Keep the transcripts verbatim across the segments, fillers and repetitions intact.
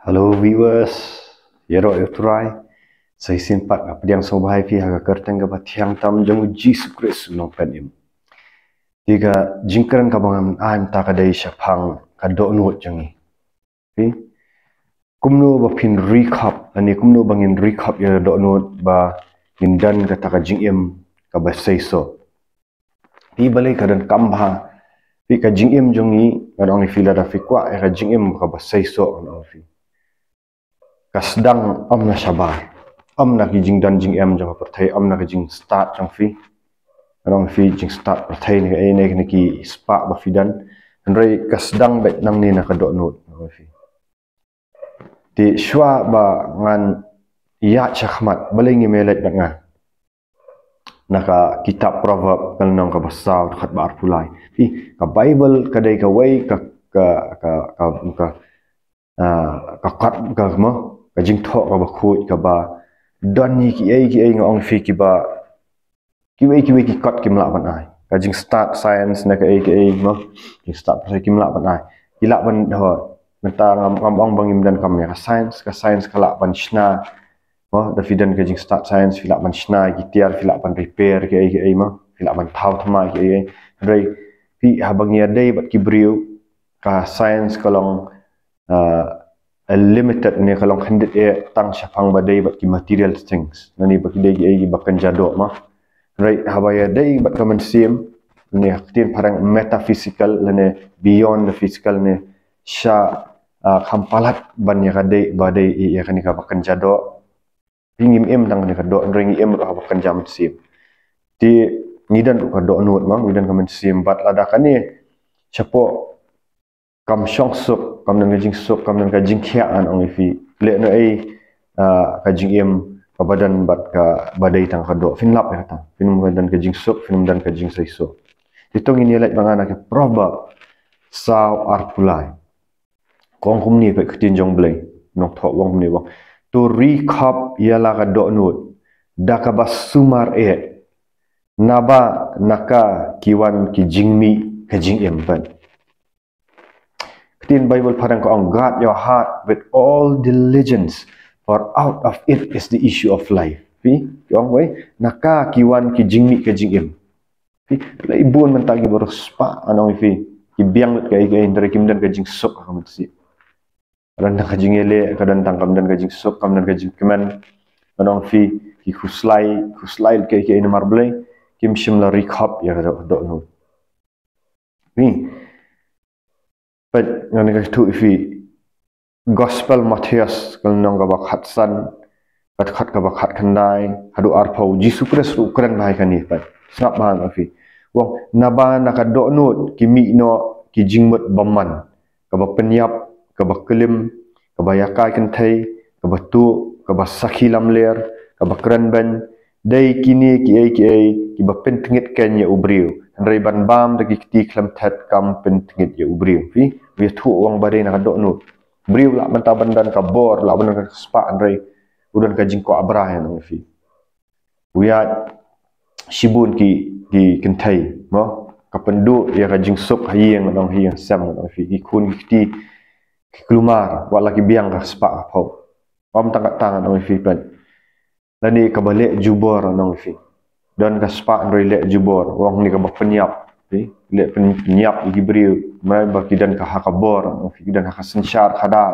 Hello viewers, ïaroh ïa U Trai. Sa shisien pat nga pdiang sngewbha ïa phi ha ka kyrteng kaba thiang tam jong U Jisu Khrist u nongpynim. Te ka jingkren kaba ngan ai mynta ka dei shaphang ka dohnud jong ngi. Phi, kumno ba phin recap, lane kumno ba ngin recap ïa ka dohnud ba ngin don kata ka jingim kaba seisoh. Phi, balei ka donkam bha? Phi, ka jingim jong ngi, ngan ong ïa phi, lada phi kwah ïa ka jingim kaba seisoh, ngan ong ïa phi, ka sdang ym na shabar, ym na ki jingdon jingem jong ka pyrthei, ym na ka jingstad jong phi. Ngan ong ïa phi, jingstad pyrthei ne kaei ne, ne ki spah ba phi don. Hynrei ka sdang beit nangne na ka dohnud, ngan ong ïa phi. Te shuwa ba ngan ïaid shakhmat, balei ngim ïaleit bad nga na ka kitab Proverb, ka lynnong kaba saw, dkhot ba arphew lai. Phi, ka Bible ka dei kawei ka, ka, ka, ka, ka, ah, ka kot, ka mo, ka jingthoh kaba khuid, kaba don ïa kiei kiei, ngan ong ïa phi, kiba kiwei kiwei ki kot kim lah ban ai. Ka jingstad science ne kaei kaei mo, jingstad pyrthei kim lah ban ai. Ki lah ban, ho, mynta ngam, ngam ong ba ngim donkam ïa ka science, ka science ka lah ban shna. Mo, da phi don ka jingstad science, phi lah ban shna ki tiar, phi lah ban repair kiei kiei mo, phi lah ban thaw thma kiei kiei. Hynrei phi, haba ngi ïadei bad ki briew, ka science ka long, ah, a limited, ne ka long khyndiat eh tang shaphang ba dei bad ki material things, lane ba ki dei kiei kiba kynja doh mo. Hynrei haba ïadei bad ka mynsiem, ne ha ka ktien phareng metaphysical, lane beyond the physical, ne sha, ah, kham palat ban ïa ka dei ba dei ïa kane kaba kynja doh. Phi, ngim im tang kane ka doh, hynrei ngi im ruh haba kynja mynsiem. Te ngi don ruh ka dohnud mo, ngi don ka mynsiem, bad lada kane shapoh kam shong suk, kam don ka jingsuk, kam don ka jingkhiah, ngan ong ïa phi, leh noh ei, ah, ka jingim kaba don bad kaba dei tang ka doh? Phin lap ïa kata, phin ym don ka jingsuk, phin ym don ka jingseisoh. Te to ngin ïaleit bad nga na ka Proverb saw arphew lai. Ka ong kumne, peit ka ktien jong U Blei, nongthoh u ong kumne, u ong: To recap ïa la ka dohnud da kaba sumar eh, naba na ka ki wan ki jingmih ka jingim. Peit, ka ktien Bible phareng ka ong, "Guard your heart with all diligence, for out of it is the issue of life." Phi, ka ong, wei, na ka ki wan ki jingmih ka jingim. Phi, la i bun mynta ki bariewspah, ngan ong ïa phi, ki biang lut kaei kaei, hynrei kim don ka jingsuk ha ka mynsiem. Ka don tang ka jingïaleh, ka don tang, kam don ka jingsuk, kam don ka jingkmen. Ngan ong ïa phi, ki khuslai, khuslai lut kaei kaei, namar balei? Kim shym la recap ïa ka doh, dohnud. Phi, peit, ngan ïathuh ïa phi, Gospel Mathaios, ka lynnong kaba khatsan, ka dkhot kaba khatkhyndai haduh arphew, U Jisu Khrist u kren bha ïa kane, peit. Sngap bha, ngan ong ïa phi. U ong, "Naba na ka dohnud ki mih noh ki jingmut bymman, kaba pynïap, kaba klim, kaba ïakai kynthei, kaba tuh, kaba sakhi lamler, kaba kren beiñ, dei kine kiei kiei kiba pyntngit keiñ ïa u briew. Hynrei ban bam da ki kti khlem thet kam pyntngit ïa u briew." Phi, u ïathuh, u ong ba dei na ka dohnud. Briew lah mynta ban don ka bor, lah ban don ka spah, hynrei u don ka jingkwah brai, ngan ong ïa phi. U ïaid shibun ki, ki kynthei, mo? Ka pynduh ïa ka jingsuk ha ïing, ngan ong, ha ïing sem, ngan ong ïa phi. Ki khun ki kti ki kulmar, wat la ki biang ka spah ka phew. Ym tang katta, ngan ong ïa phi, peit. Lane kaba leh jubor, ngan ong ïa phi. Don ka spah hynrei leh jubor, u ong, ne kaba pynïap, phi. Leh pyn-, pynïap ïa ki briew, namar ba ki don ka ha ka bor, ngan ong ïa phi, ki don ha ka synshar khadar.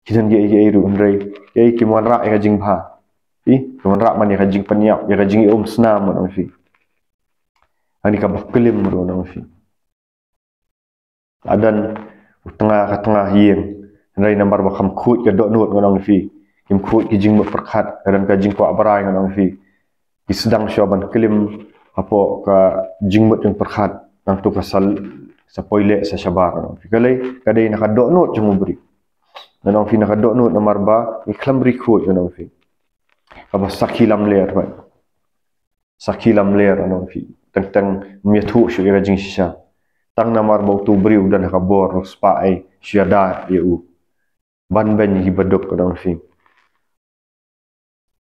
Ki don kiei kiei ruh, hynrei kiei, kim wanrah ïa ka jingbha. Phi, kim wanrah man ïa ka jingpynïap, ïa ka jingïaumsnam, ngan ong ïa phi. Hangne kaba klim ruh, ngan ong ïa phi. La don u tnga, ka tnga ha ïing, hynrei namar ba kam khuid ka dohnud, ngan ong ïa phi, kim khuid ki jingmut pyrkhat, ka don ka jingkwah brai, ngan ong ïa phi. Ki sdang shuwa ban klim hapoh ka jingmut jingpyrkhat, nangta ka sa, sa poi leh, sa shabar, ngan ong ïa phi. Balei? Ka dei na ka dohnud jong u briew. Ngan ong ïa phi, na ka dohnud, namar ba ngi khlem ri khuid, ngan ong ïa phi. Kaba sakhi lamler, peit. Sakhi lamler, ngan ong ïa phi. Teng teng ym ïathuh shuh ïa ka jingshisha. Tang namar ba uto u briew u don ha ka bor, u spah ei, shu ïada ïa u. Ban beiñ ïa ki baduk, ngan ong ïa phi.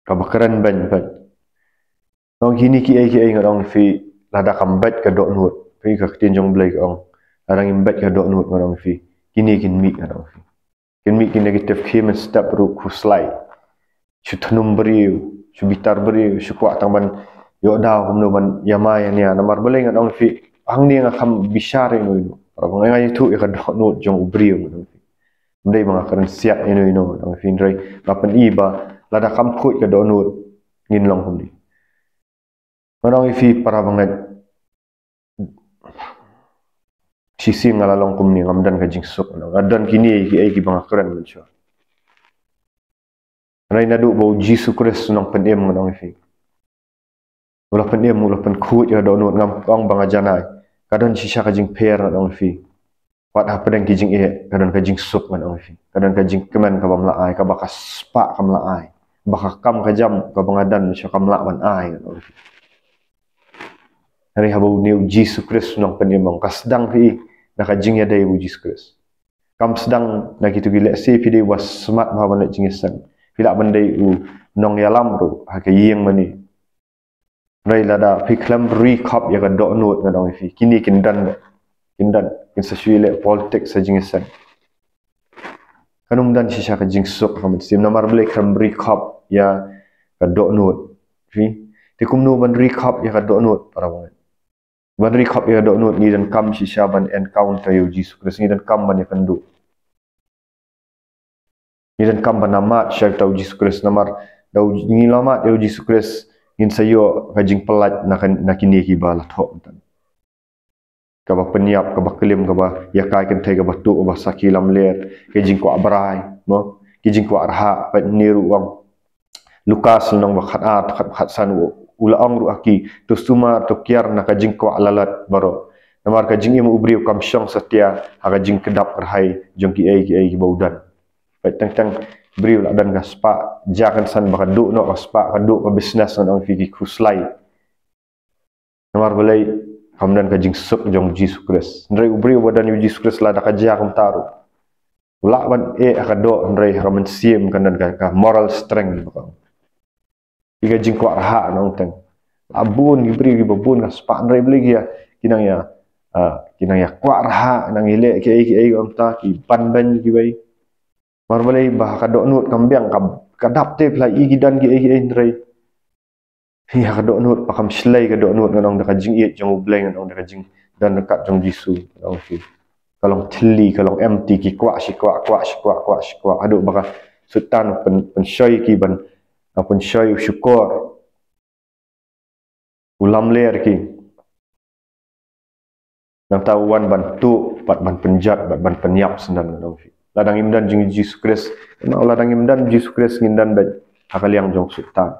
Kaba kren beiñ, peit. Ngan ong, kine kiei kiei, ngan ong ïa phi, lada kam beit ka dohnud. Peit ka ktien jong U Blei ka ong, lada ngim beit ka dohnud, ngan ong ïa phi, kine kin mih, ngan ong ïa phi. Kin mih ki negative khie mynstep ruh khuslai. Shu thnum briew, shu bitar briew, shu kwah tang ban ïoh daw kumno ban ïa ma ïa nia. Namar balei ngan ong ïa phi, hangne nga kham bishar ïa ino ino. Para bangeit, nga ïathuh ïa ka dohnud jong u briew ngan ong ïa phi. Ym dei ba nga kren siat ïa ino ino ngan ong ïa phi, hynrei nga pyni ba lada kam khuid ka dohnud ngin long kumne. Ngan ong ïa phi para bangeit, shisien nga la long kumne, ngam don ka jingsuk, nga don kine kiei kiba nga kren mynshuwa. Hynrei naduh ba u Jisu Khrist u nang pynim, ngan ong ïa phi, u la pynim, u la pynkhuid ïa ka dohnud, ngam ong ba nga janai. Ka don shisha ka jingpher, ngan ong ïa phi. Wat hapdeng ki jingeh ka don ka jingsuk, ngan ong ïa phi. Ka don ka jingkmen kaba ym lah ai, kaba ka spah kam lah ai. Ba ka kam ka jam kaba nga don sha kam lah ban ai, ngan ong ïa phi. Hynrei haba une u Jisu Khrist u nang pynim, ka sdang phi na ka jingïadei u Jisu Khrist. Kam sdang na kitu ki lehse phi dei ba smat bha ban leh jingïaseng. Phi lah ban dei u nongïalam ruh ha ka ïing mane. Hynrei lada phi khlem ri khop ïa ka dohnud, ngan ong ïa phi, kine kin don, kin don, kin sa shu leh politics sa jingïaseng. Kan ym don shisha ka jingsuk ha ka mynsiem, namar balei? Khlem ri khop ïa ka dohnud. Phi, te kumno ban ri khop ïa ka dohnud, para bangeit? Ban ri khop ïa ka dohnud ngi donkam shisha ban encounter ïa u Jisu Khrist, ngi donkam ban ïakynduh. Ngi donkam ban ïa mad sha uta u Jisu Khrist, namar da u ngi la mad ïa u Jisu Khrist ngin sa ïoh ka jingpyllait na ka, na kine kiba la thoh mynta. Kaba pynïap, kaba klim, kaba ïakai kynthei, kaba tuh, kaba sakhi lamler, ka jingkwah brai, mo, ki jingkwah rhah, pat ni ruh ong. Lukas lynnong ba khatar, khat, khatsan, u la ong ruh ha ki, to sumar, to kiar na ka jingkwah lalat baroh. Namar ka jingim u briew kam shong satia ha ka jingkdap kyrhai jong kiei kiei kiba u don. Peit teng teng briew la don ka spah, jia kynsan ba ka duh noh ka spah, ka duh ka business, ngan ong ïa phi, ki khuslai. Namar balei? Kam don ka jingsuk jong u Jisu Khrist. Hynrei u briew ba don ïa u Jisu Khrist lada ka jia kumta ruh, u lah ban eh ha ka doh, hynrei ha ka mynsiem kan don ka, ka moral strength ba ka. Ïa ka jingkwah rhah nongteng. La bun ki briew kiba bun ka spah, hynrei balei ki ïa, ki nang ïa, ah, ki nang ïa kwah rhah, nang ïa leh kiei kiei kumta, ki ban beiñ kiwei. Namar balei? Ba ka dohnud kam biang, ka, ka dap te phi la ïohi ki don kiei kiei, hynrei ïa ka dohnud ba kam shlei ka dohnud, ngan ong, da ka jingïeit jong u Blei, ngan ong, da ka jingdon ryngkat jong u Jisu, ngan ong ïa phi. Ka long thylli, ka long empty, ki kwah shi kwah, kwah shi kwah, kwah shi kwah. Haduh ba ka Soitan pyn, pynshoi ki ban, pynshoi u shukor, u lamler ki. Nangta u wan ban tuh, bad ban pynjot, bad ban pynïap syndon, ngan ong ïa phi. Lada ngim don jong u Jisu Khrist, lada ngim don u Jisu Khrist, ngin don beit ha ka liang jong u Soitan.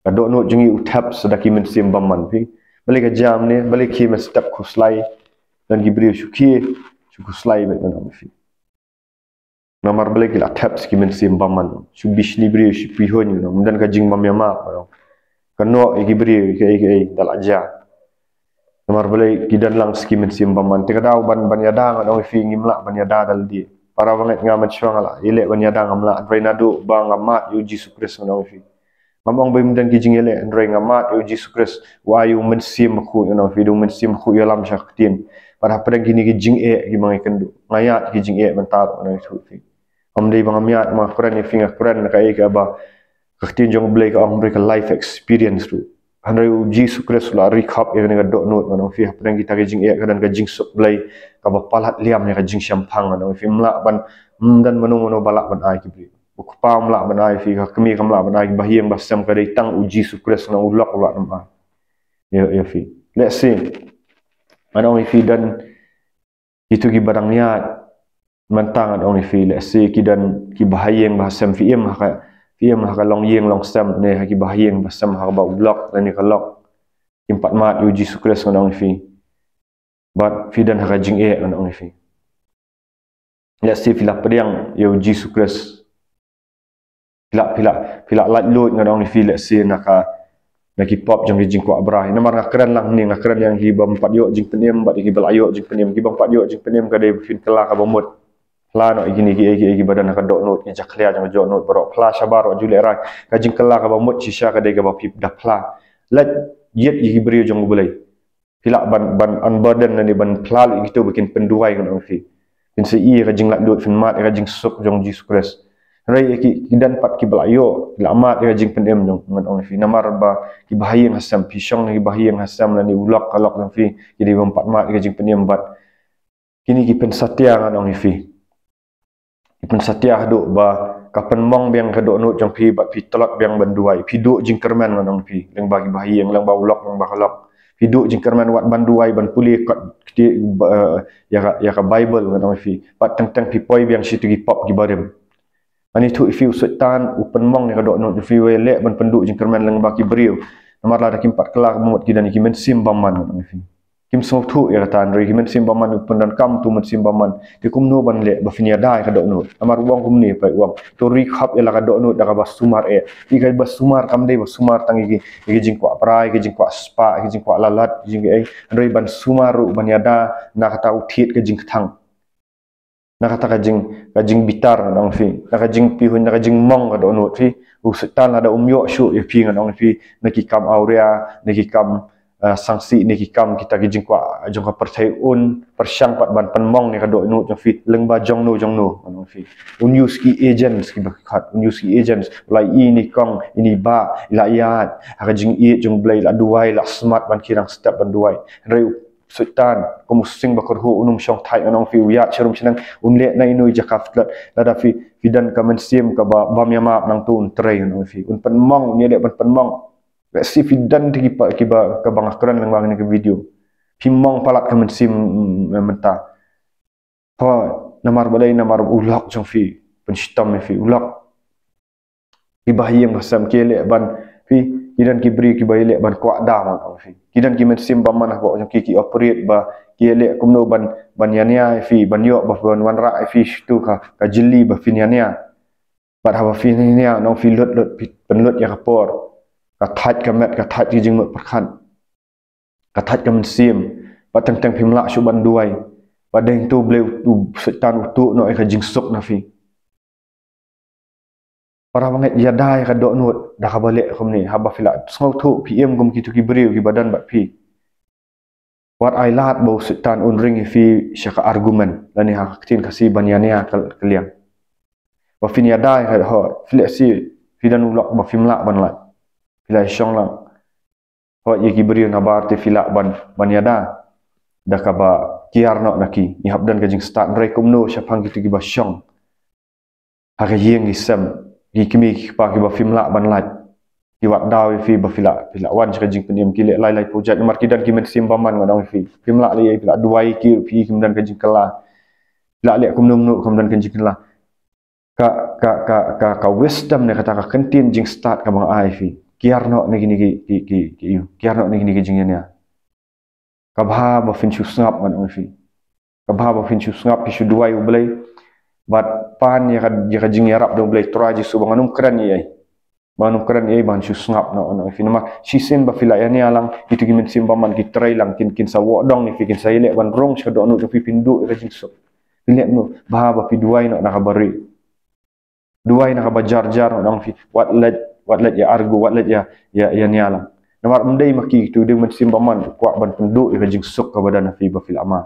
Ka dohnud jong ngi u thep sa da ki mynsiem bymman, phi. Balei ka jia kumne, balei ki mynstep khuslai, don ki briew shu khie, shu khuslai beit, ngan ong ïa phi. Namar balei? Ki la thep sa ki mynsiem bymman. Shu bishni briew, shu pyrshah, ngan ong, ym don ka jingbym ïamap, ngan ong. Ka noh ïa ki briew, kiei kiei, da la jia. Namar balei? Ki don lang sa ki mynsiem bymman. Te ka daw ban, ban ïada, ngan ong ïa phi, ngim lah ban ïada da lade. Para bangeit, nga mynshuwa nga la ïaleh ban ïada, ngam lah, hynrei naduh ba nga mad ïa u Jisu Khrist, ngan ong ïa phi. Ngam ong ba ym don ki jingïaleh, hynrei nga mad ïa u Jisu Khrist, u ai u Mynsiem Bakhuid, ngan ong ïa phi, da u Mynsiem Bakhuid u ïalam sha ka ktien. Bad hapdeng kine ki jingeh kiba nga ïakynduh, nga ïaid ki jingeh mynta ruh, ngan ong ïa phi. Kam dei ba ngam ïaid, ba nga kren ïa phi, nga kren na kaei kaba ka ktien jong u Blei ka ong, hynrei ka life experience ruh. Hynrei u Jisu Khrist u la ri khop ïa kane ka dohnud, ngan ong ïa phi, hapdeng kita ki jingeh ka don ka jingsuk Blei kaba palat liam ïa ka jingshemphang, ngan ong ïa phi. Ym lah ban, ym don mano mano ba lah ban ai ki briew. U kpa um lah ban ai ïa phi, ka kmie kam lah ban ai, ki bahaïing bahasem, ka dei tang u Jisu Khrist, ngan ong, u lok u lah ban ai ïa, ïa phi. Let's see. Ngan ong ïa phi, don kitu kiba dang ïaid mynta, ngan ong ïa phi, let's see, ki don ki bahaïing bahasem, phi im ha ka, phi im ha ka longïing longsem ne ha ki bahaïing bahasem ha kaba u lok lane ka lok kim pat mad ïa u Jisu Khrist, ngan ong ïa phi. Bad phi don ha ka jingeh, ngan ong ïa phi. Let's see, phi la pdiang ïa u Jisu Khrist. Phi la, phi la, phi la laitluid, ngan ong ïa phi, let's see, na ka, na ki pop jong ki jingkwah brai. Namar nga kren lang hangne, nga kren ïa ki bym pat ïoh jingpynim, bad ïa kiba la ïoh jingpynim, ki bym pat ïoh jingpynim, ka dei ba phin kylla kaba mut. Phla noh ïa kine kiei kiei kiba don ha ka dohnud, ki jakhlia jong ka dohnud baroh. Phla shabar, wat ju lehrain. Ka jingkylla kaba mut shisha ka dei kaba phi da phla. Leit ïeit ïa ki briew jong u Blei. Phi lah ban, ban unburden lane ban phla lut ïa kito ba kin pynduwai, ngan ong ïa phi. Phin sa ïoh ïa ka jinglaitluid, phin mad ïa ka jingsuk jong Jisu Khrist. Hynrei ïa ki, ki don pat kiba la ïoh, ki la mad ïa ka jingpynim jong, ngan ong ïa phi. Namar ba kiba ha ïing ha sem, phi shong kiba ha ïing ha sem lane u lok ka lok jong phi, ki dei bym pat mad ïa ka jingpynim bad kine ki pynsatia, ngan ong ïa phi. Ki pynsatia haduh ba ka pynmong biang ka dohnud jong phi bad phi tlot biang ban duwai. Phi duh jingkyrmen, ngan ong ïa phi, lyngba kiba ha ïing, lyngba u lok, lyngba ka lok. Phi duh jingkyrmen wat ban duwai, ban pule kat kti, ba, ïa ka, ïa ka Bible, ngan ong ïa phi. Bad teng teng phi poi biang sha kito ki pop kiba rim. Ngan ïathuh ïa phi, u Soitan u pynmong ïa ka dohnud jong phi, u leh ban pynduh jingkyrmen lyngba ki briew. Namar lada kim pat kylla ka mut, ki don ïa ki mynsiem bymman, ngan ong ïa phi. Kim sngewthuh ïa kata, hynrei ki mynsiem bymman u pyndonkam ïa uto u mynsiem bymman. Te kumno ban leh ba phin ïada ïa ka dohnud? Namar u ong kumne pat, u ong, to ri khap ïa la ka dohnud da kaba sumar eh. Ïa kaba sumar kam dei ba sumar tang ïa ki, ïa ki jingkwah brai, ïa ki jingkwah spah, ïa ki jingkwah lalat, ïa ki jing, eh, hynrei ban sumar ruh, ban ïada na kata u thied ka jingkthang. Na kata ka jing, ka jingbitar, ngan ong ïa phi. Na ka jingpihuiñ, na ka jingmong ka dohnud phi. U Soitan lada um ïoh shuh ïa phi, ngan ong ïa phi, na ki kam awria, na ki kam, eh, sangsi, na ki kam kita ki jingkwah jong ka pyrthei, un pyrshang pat ban pynmong ïa ka dohnud jong phi lyngba jongno jongno, ngan ong ïa phi. Un use ki agents kiba khot, un use ki agents. La ïohi ine i kong, ine i bah, la ïaid ha ka jingïeit jong U Blei, la duwai, la smat ban khie nang step ban duwai. Hynrei u Soitan kum u sing ba kyrhuh, un ym shong thait, ngan ong ïa phi, u ïaid sharum shaneng, un leh na ino i jaka phi tlot. Lada phi, phi don ka mynsiem kaba bym ïamap, nangta un trei, ngan ong ïa phi. Un pynmong, un ïaleh ban pynmong. Lehse phi don te kiba, kiba, kaba nga kren lyngba kane ka video. Phi mong palat ka mynsiem, mm, mynta. Hooid, namar balei? Namar u lok jong phi pynshitom ïa phi, u lok. Kiba ha ïing ha sem ki leh ban, phi, ki don ki briew kiba leh ban kwah da, ngan ong ïa phi. Ki don ki mynsiem bymman hapoh jong ki, ki operate ba ki leh kumno ban, ban ïania ïa phi, ban ïoh ba, ban wanrah ïa phi sha katu ka, ka jylli ba phin ïania. Bad haba phin ïania, ngan ong ïa phi, lut lut, phi pynlut ïa ka por. Ka thait ka met, ka thait ki jingmut pyrkhat. Ka thait ka mynsiem. Bad teng teng phim lah shuh ban duwai. Bad dei hangto U Blei u, u Soitan u tuh noh ïa ka jingsuk na phi. Para bangeit, ïada ïa ka dohnud da kaba leh kumne. Haba phi la sngewthuh, phi im kum kito ki briew kiba don bad phi, wat ai lad ba u Soitan un ring ïa phi sha ka argument lane ha ka ktien Khasi ban ïania ka, ka liang. Ba phin ïada ïa ka, hooid, phi lehse phi don u lok ba phim lah ban lait. Phi la shong lang. Hooid, ïa ki briew nabar te phi lah ban, ban ïada da kaba kiar noh na ki. Ngi hap don ka jingstad, hynrei kumno shaphang kito kiba shong ha ka ïing ki sem, ki kmie ki kpa kiba phim lah ban lait. Ki wad daw ïa phi ba phi lah, phi lah wan sha ka jingpynim, ki leh lai lai project, namar ki don ki mynsiem bymman, ngan ong ïa phi. Phim lah leh ei, phi lah duwai ïa ki, phi, kim don ka jingkylla. Phi lah leh kumno kumno, kim don ka jingkylla. Ka, ka, ka, ka, ka wisdom ne kata ka kyntien jingstad kaba nga ai ïa phi, kiar noh na kine ki, ki, ki, ki, kiar noh na kine ki jingïania. Ka bha ba phin shu sngap, ngan ong ïa phi. Ka bha ba phin shu sngap, phin shu duwai U Blei. Bad pan ïa ka, ïa ka jingïarap jong U Blei Trai Jisu ba ngan ym kren ei ei. Ba ngan ym kren ei ei, ba ngan shu sngap noh, ngan ong ïa phi. Namar shisien ba phi la ïania lang, kito ki mynsiem bymman ki trei lang, kin, kin sa wad dong ïa phi, kin sa ïaleh ban rung sha ka dohnud jong phi, phin duh ïa ka jingsuk. Phin leh noh, bha ba phi duwai noh na kaba rieh. Duwai na kaba jar jar, ngan ong ïa phi. Wat leit, wat leit ïa argue, wat leit ïa, ïa, ïania lang. Namar ym dei ma ki, kito dei mynsiem bymman, kwah ban pynduh ïa ka jingsuk kaba don ha phi ba phi la mad.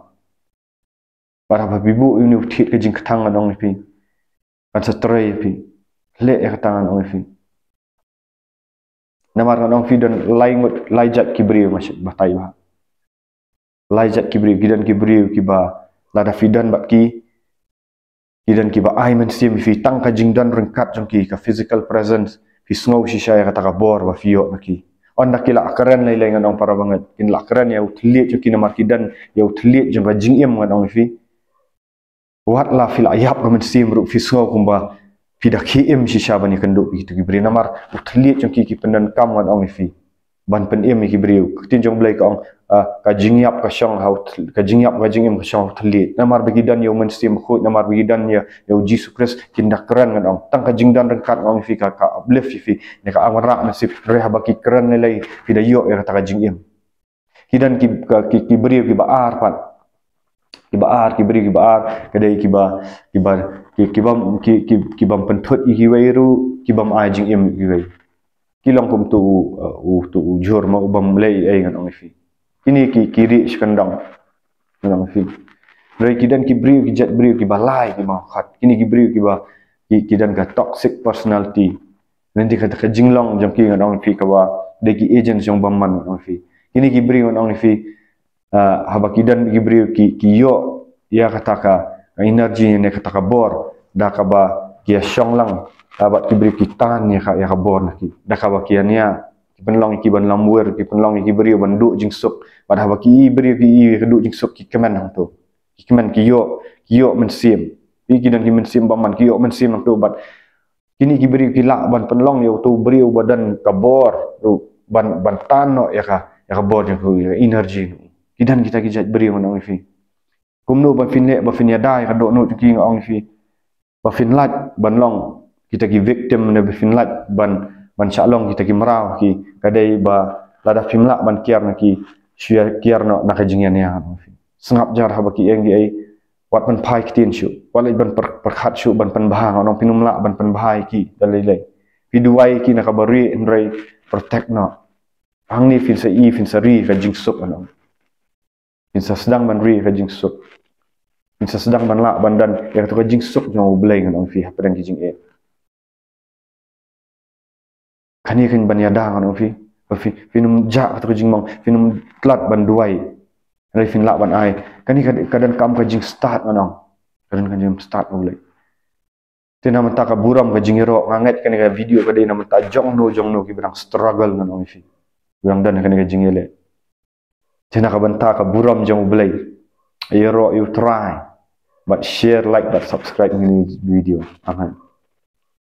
Bad haba phi buh ïa une u thied ka jingkthang, ngan ong ïa phi, kan sa trei ïa phi. Leh ïa kata, ngan ong ïa phi. Namar ngan ong ïa phi, don lai ngut, lai jait ki briew, nga shait batai bha. Lai jait ki briew, ki don ki briew kiba lada phi don bad ki, ki don kiba ai mynsiem ïa phi, tang ka jingdon ryngkat jong ki, ka physical presence, phi sngew shisha ïa kata ka bor ba phi ïoh na ki. Ynda ki la kren lei lei, ngan ong, para bangeit, kin la kren ïa u thylliej jong ki, namar ki don ïa u thylliej jong ka jingim, ngan ong ïa phi. Wat la phi la ïap ka mynsiem ruh, phi sngew kumba phi da khie im shisha ban ïakynduh bad kito ki briew. Namar u thylliej jong ki, ki pyndonkam, ngan ong ïa phi, ban pynim ïa ki briew. Ka ktien jong U Blei ka ong, ah, ka jingïap ka shong ha u thyl-, ka jingïap, ka jingim ka shong ha u thylliej. Namar ba ki don ïa u Mynsiem Bakhuid, namar ba ki don ïa, ïa u Jisu Khrist, kin da kren, ngan ong. Tang ka jingdon ryngkat, ngan ong ïa phi, ka, ka uplift ïa phi, ne ka wanrah mynsiem. Hynrei haba ki kren lei lei, phi da ïoh ïa kata ka jingim. Ki don ki, ka, ki, ki briew kiba ar pat. Kiba ar, ki briew kiba ar, ka dei kiba, kiba, ki, kibym, ki, ki, kibym pynthut ïa kiwei ruh, kibym ai jingim ïa kiwei. Ki long kum uto u, uh, uto u jhur ma u bym leh ei ei, ngan ong ïa phi. Kine ki, ki rieh shi kyndong, ngan ong ïa phi. Hynrei ki don ki briew, ki jait briew kiba lai, kiba khot. Kine ki briew kiba, ki, ki don ka toxic personality. Lane kata ka jinglong jong ki, ngan ong ïa phi, kaba dei ki agent jong bymman, ngan ong ïa phi. Kine ki briew, ngan ong ïa phi, ah, haba ki don ki briew ki, ki ïoh ïa kata ka energy ne kata ka bor da kaba ki ïashong lang, ah, bad ki briew ki tan ïa ka, ïa ka bor na ki, da kaba ki ïania, ki pynlong ïa ki ban lamwir, ki pynlong ïa ki briew ban duh jingsuk. Bad haba ki ïohi briew ki ïohi ka duh jingsuk, ki kmen hangto, ki kmen, ki ïoh, ki ïoh mynsiem. Ki, ki don ki mynsiem bymman, ki ïoh mynsiem hangto. Bad kine ki briew ki lah ban pynlong ïa uto u briew ba don ka bor ruh ban, ban tan noh ïa ka, ïa ka bor jong u, ïa ka energy. Ki don kita ki jait briew, ngan ong ïa phi. Kumno ba phin leh ba phin ïada ïa ka dohnud jong ki, ngan ong ïa phi? Ba phin lait ban long kita ki victim, ne ba phin lait ban, ban shah long kita ki mraw ki, ka dei ba lada phim lah ban kiar na ki, shu ïa kiar noh na ka jingïania, ngan ong ïa phi. Sngap jar haba ki ïeng ki ei, wat ban phai ktien shuh, wat leit ban pyr-, pyrkhat shuh ban pynbha, ngan ong, phin ym lah ban pynbha ïa ki da lei lei. Phi duwai ïa ki na kaba rieh, hynrei protect noh. Hangne phin sa ïohi, phin sa ri ka jingsuk, ngan ong. Phin sa sdang ban ri ka jingsuk. Phin sa sdang ban lah ban don ïa kato ka jingsuk jong U Blei, ngan ong ïa phi, hapdeng ki jingeh. Kane kan ban ïada, ngan ong ïa phi. Phi, phin ym jah kato ka jingmong, phin ym tlot ban duwai. Hynrei phin lah ban ai. Kane ka, ka donkam ka jingstad, ngan ong. Ka donkam ka jingstad, U Blei. Te na mynta ka burom ka jingïaroh, nga ngeit kane ka video ka dei na mynta jong no jong no kiba dang struggle, ngan ong ïa phi, kiba dang don kane ka jingïaleh. Te na ka bynta ka burom jong U Blei, ïaroh ïa U Trai bad share, like bad subscribe ïa kane ka video. Amen.